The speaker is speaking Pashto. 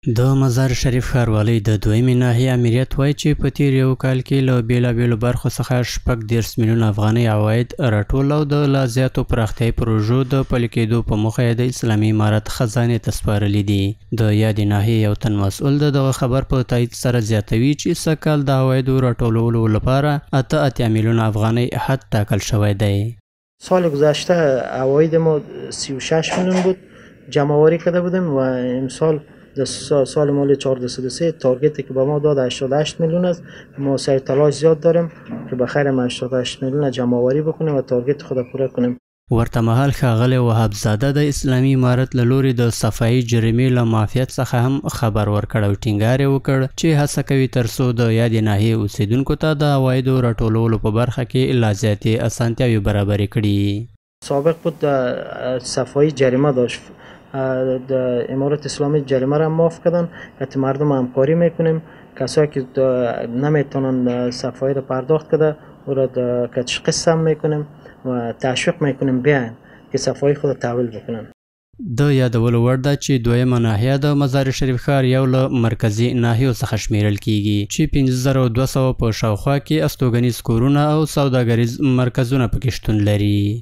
د مزار شریف ښاروالۍ د دویمې ناحیې امریت وایي چې په تېر یو کال کې له بېلابېلو برخو څخه 36 میلیونه افغانۍ عواید راټول او د لا زیاتو پراختیایي پروژو د پلي کېدو په موخه یې د اسلامي امارت خزانې ته سپارلي دي. د یادې ناحیې یو تن مسؤل د دغه خبر په تایید سره زیاتوي چې سږ کال د عوایدو راټولولو لپاره 88 میلیونه افغانۍ حد ټاکل شوی دی. سال گذشته عواید ما 36 میلیون بود، جمع آوری کرده بودیم و امسال در سال مالی 1403 target که به ما داد 88 میلیون است. ما سعی تلاش زیاد داریم که به خیر 88 میلیون جمع آوری بکنیم و target خود پوره کنیم. ورته مهال ښاغلی وهاب زاده د اسلامي امارت له لوري د صفایي جریمې له معافیت څخه هم خبر ورکړ او ټینګار یې وکړ چې هڅه کوي ترڅو د یادې ناحیې اوسېدونکو ته د عوایدو راټولولو په برخه کې لا زیاتې اسانتیاوې برابرې کړي. سابق بود صفایی جریمه داشت، د امارت اسلامی جریمه را معاف کردن که مردم همکاری میکنیم. کسایی که نمیتونن صفایی را پرداخت کرده او را کچ قسم میکنیم و تشویق میکنیم بیاین که صفایی خود تحویل بکنن. د یادولو وړ ده چې دویمه ناحیه د مزار شریف ښار یو له مرکزي ناحیو څخه شمیرل کیږي چې 5200 په شاوخوا کې استوګنیز کورونه او سوداګریز مرکزونه پکې شتون لري.